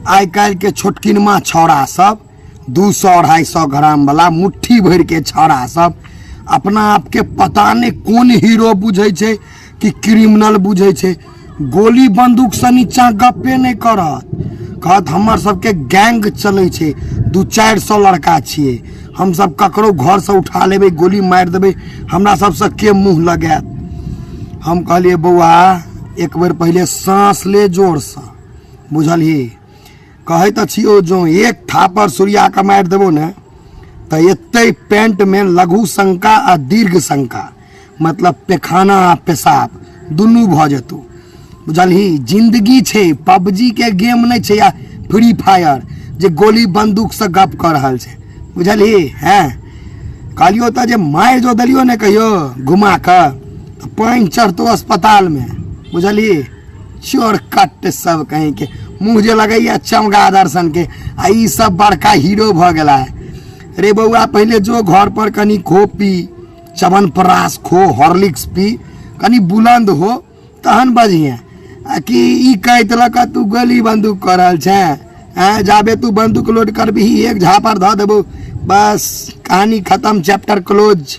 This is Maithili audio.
आइ काल्हिके छोटकिनमा छौड़ा सब 200 250 ग्राम वाला मुट्ठी भरि के छौड़ा सब अपना आपके पता नहि कोन हीरो बुझै छै कि क्रिमिनल बुझै छै। गोली बंदूक से नीचा गप्पे नहि करत, कहत हमर सबके गैंग चलै छै, 200-400 लड़का छियै हमसब, ककरो घरसँ उठा लेबै गोली मारि देबै, हमरा सबसँ के मुँह लगायत। हम कहलियै बौआ एक बेर पहिले साँस ले जोरसँ, बुझलही? कहै तऽ छियौ जो एक थापर सूर्या के मारि देबो ने तऽ एते पेंट में लघु शंका आ दीर्घ शंका, मतलब पेखाना आ पेशाब दुनू भऽ जेतौ, बुझलही? जिंदगी छै, पबजी के गेम नहि छै या फ्री फायर जे गोली बंदूक से गप कऽ रहल छै, बुझलही? हैं कहलियौ तऽ जे मारि जो देलियौ ने कहियो घुमा कऽ तऽ पानि चढ़तौ अस्पतालमे, बुझलही? चोर कट सब कहीं के मुँह जे लगैया चमगादड़ सन के, आ ई सब बड़का हीरो भऽ गेला है। रे बौआ पहिले जो घर पर कनी खो पी, च्यवनप्राश खो, हॉर्लिक्स पी, कनी बुलंद हो तहन बजिहे। आ कि ई कहि देलक तू गोली बंदूक कऽ रहल छे, हैं? जाबे तू बंदूक लोड करबिही एक झापड़ धऽ देबो, बस कहानी खत्म, चैप्टर क्लोज।